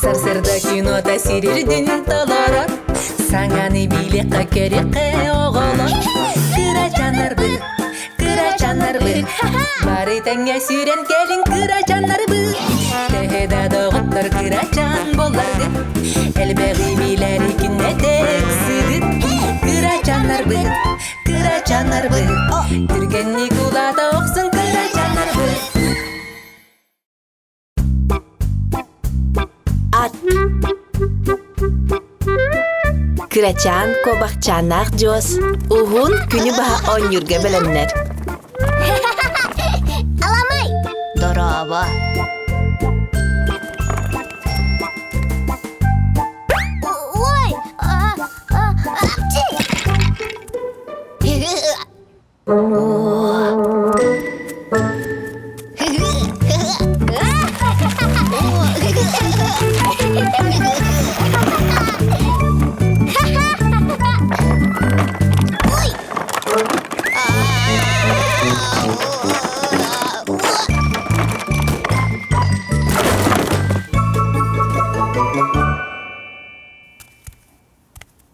Сарсыарда кинота сирирдин толорор, Саҥаны билиэххэ көрүөххэ оҕолор. Кырачааннарбыт, кырачааннарбыт, Бары тэҥҥэ сүүрэн кэлиҥ кырачааннарбыт. Төһө да доҕоттор кырачаан буолларгыт, Элбэҕи билэри күннэтэ ыксыгыт. Кырачааннарбыт, кырачааннарбыт, Түргэнник улаата охсун кырачааннарбыт. Ат Кырачаан куобахчааннаах Дьуос уһун күнү баһа оонньуурга бэлэмнэр. Аламай! Дорообо! Ой!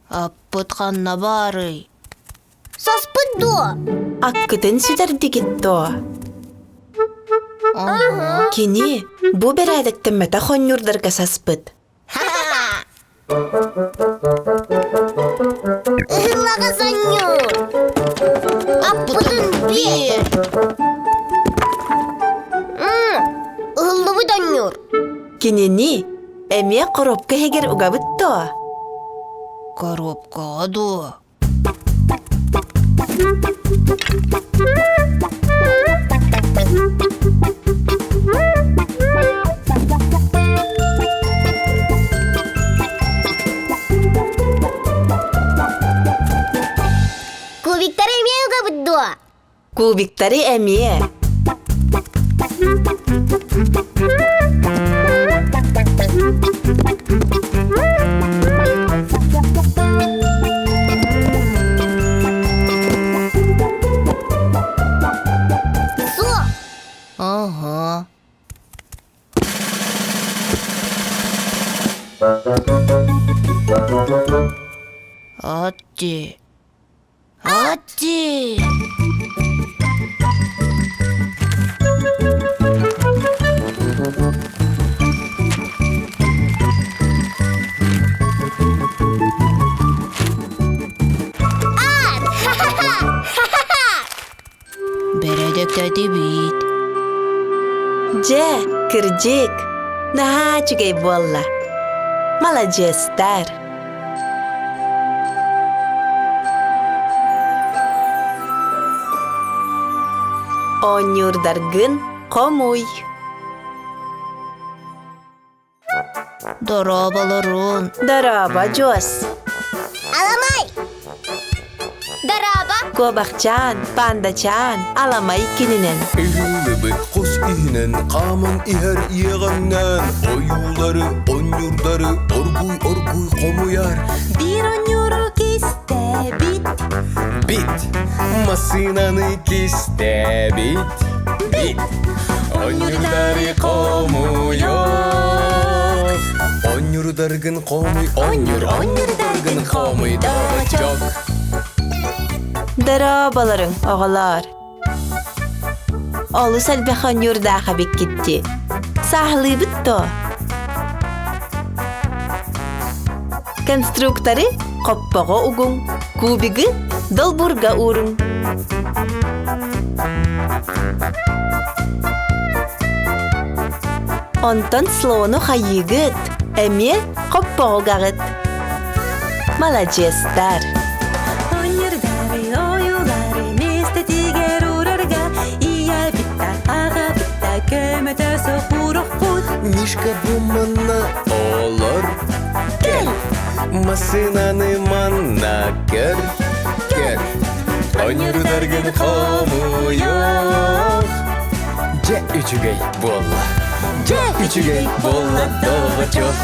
Аппыт ханна баарый? Саспыт дуо? Аккытын сүтэрдигит дуо? Кини бу бэрээдэктэммэтэх хонньуурдарга саспыт. Ыһыллаҕа сонньуур! Аппытын биэр! Ыһыллыбыт онньуур! Кинини эмиэ коробка иһигэр угабыт дуо? Коробкаҕа дуо? Кубиктары эмиэ угабыт дуо? Кубиктары эмиэ. Суох. Ага. Атти. Атти! Ат! Бэрэдэктэтибит. Дьэ, кырдьык, наһаа үчүгэй буолла. Маладьыастар! Оонньуурдаргын хомуй. Дорооболорун. Дорообо, Дьуос. Аламай! Дорообо! Куобахчаан, пандачаан, аламай кининэн. Ыһыллыбыт хос иһинэн хааман иһэр иэҕэҥнээн ойуулары, онньуурдары оргуй-оргуй хомуйар. Биир онньууру кистэбит. Бит! Массыынаны кистэбит. Бит! Онньуурдары хомуйуох. Онньуурдаргын хомуй, онньур, онньуурдаргын хомуй, доҕочок. Дорооболоруҥ, оҕолоор! Олус элбэх оонньуурдаах эбиккит дии. Сааһылыыбыт дуо? Конструкторы хоппоҕо угуҥ, кубигы долбуурга ууруҥ. Онтон слону хайыыгыт, эмиэ хоппоҕо угаҕыт. Маладьыастар! Онньурдары, ойуулары миэстэтигэр уурарга ийэбит да, аҕабыт да көмөтө суох уурукпут. Мишка бу манна олор кэл Массыынаны манна көр көр Онньурударгын хомуйуох Дьэ үчүгэй буолла Дьэ үчүгэй буолла доҕочок.